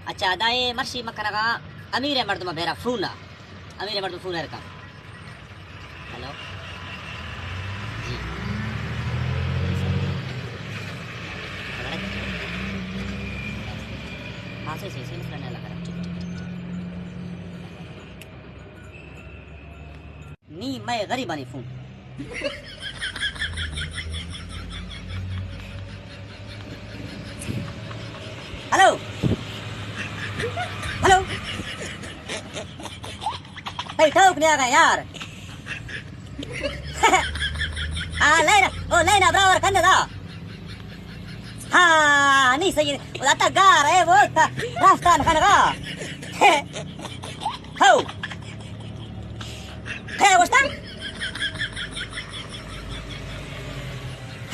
اچھا، ادا اے مرشی مکنگا، امیر مردم بیرا فون آ۔ امیر مردم فون ارکا۔ ہیلو۔ جی۔ ہاں، صحیح، صحیح، صحیح، مسئلہ نہیں لگا۔ ٹھیک، ٹھیک، ٹھیک، ٹھیک۔ نی مئے غریبانی فون۔ ہلو۔ ہلو۔ تئی ٹوک نہ آگا یار۔ ہاں، لینا، او لینا برابر کن دا۔ ہاں، نی صحیح۔ او داتا گار ہے، وہ تا راستان خنگا۔ ہو۔ کیا گوشتا؟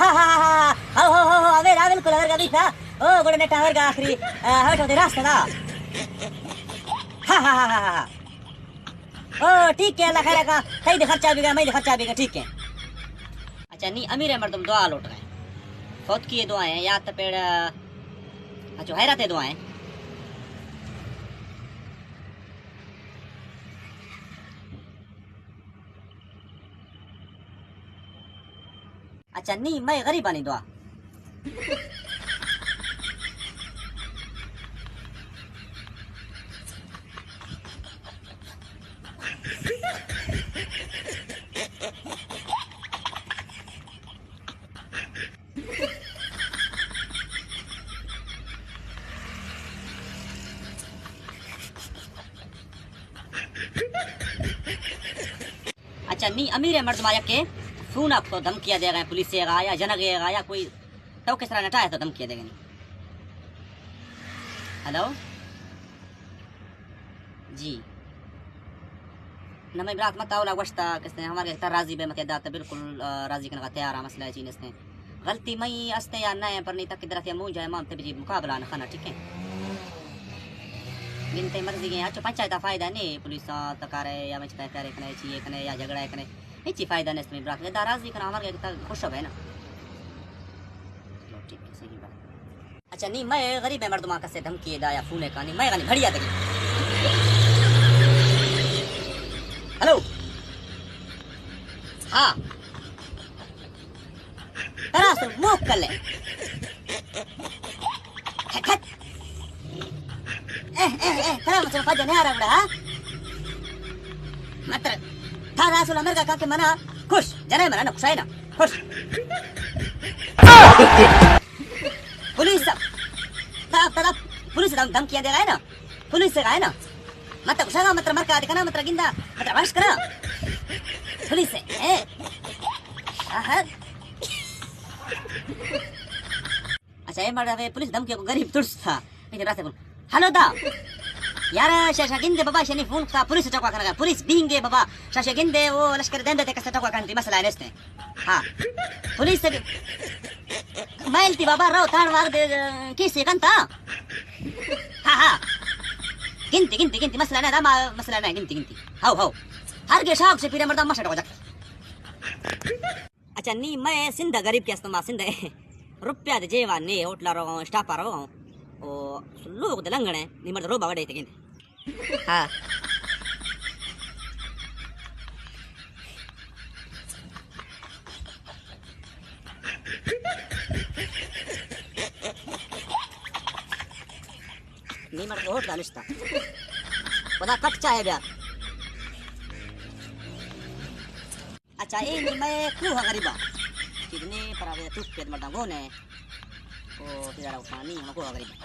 ہاں، ہاں، ہاں، ہاں۔ ہو، ہو، ہو، ہو، اویر، اویر کل اویر گا بیتا۔ او، گوڑا نیٹا اویر گا آخری، آ، ہو، تو دے راست دا۔ ہاں، ہاں، ہاں، ہاں، ہاں۔ او، ٹھیک ہے، اللہ خیر کا۔ تئی دے خرچہ بیگا، مئی دے خرچہ بیگا، ٹھیک ہے۔ اچھا، نی امیر مردم دعا لوٹ رہے ہیں۔ فوت کی دعا ہیں، یا تو پیڑ، اچھا، حیرت دعا ہیں۔ اچھا، نی مئے غریبانی دعا۔ اچھا، نی امیر مردم آیا کہ فون آپ تو دھمکیاں دے گئے، پولیس گا یا جنگ گا یا کوئی تو کس طرح نٹایا تو دھمکیاں دے گئے؟ ہلو؟ جی۔ نہ، مئے برات مت اولا گوشتا کستے ہمارے تا راضی بے مت داتا بالکل، آ، راضی کنگا تیار آ، مسئلہ چی نستے۔ غلطی مئی استے یا نہ، پر نی تک درت یا مونجا امام تے بجی مقابلہ نہ خنا، ٹھیک ہے؟ گنتے مرضی گئے، اچھا پنچایت فائدہ نہیں، پولیس آ تکارے یا مچ تکارے کنے، چی کنے یا جھگڑا کنے، ہچی فائدہ نہیں استے مئے برات۔ دا راضی کنا ہمارے تا خوش ہو گئے نا۔ چلو ٹھیک ہے، صحیح بات۔ اچھا، نی مئے غریب مردماں کسے دھمکی دا یا فون کانی، مئے غنی گھڑیا دگی۔ ہلو۔ ہاں۔ ترا سر موک کلے۔ کھت کھت۔ اے، اے، اے، ترا مسلم پجا نہیں آ رہا بڑا، ہاں؟ متر، تھا رسول امریکہ کا کہ منا خوش، جنے منا نہ خوشائے نا، خوش۔ پولیس، ترا، ترا، پولیس دم، دھمکیاں دے گئے نا؟ پولیس سے گئے نا؟ مت گشا، مت مرکا دکھنا، مت گندا، مت وش کرا۔ پولیس سے، اے۔ آہا۔ اچھا، اے مڑا وے پولیس دھمکی کو غریب ترس تھا۔ پیچھے راستے بول۔ ہلو دا۔ یار، شاشا گندے بابا، شنی فون کا پولیس چکوا کھنا، پولیس بینگے بابا، شاشا گندے، او لشکر دیم دے کسے چکوا کھنتی، مسئلہ نیستے۔ ہاں۔ پولیس سے بھی۔ مائل تی بابا، رو تھان وار دے، کیس کنتا؟ ہاں، ہاں۔ گنتی، گنتی، گنتی، مسئلہ نہ، دا ما-، مسئلہ نہ، گنتی، گنتی۔ ہاو، ہاو۔ ہر گے شاک سے پیرے مردم مشٹ ہو جاتا۔ اچھا، نی مئے سندھ غریب کہ است ما سندھ روپیہ دے جیوا نے، ہوٹل روگا، اسٹاپ روگا، او لوگ دے لنگڑے، نی مرد روبا وڑے تے گندے۔ ہاں۔ نی مرد ہوٹ دانشتا۔ خدا کٹ چاہے بیار۔ اچھا، اے نی مئے کوہ غریبا۔ چیز نے پر آوے تو پید مرداں گونے۔ او تیرا پانی ہم کوہ غریبا۔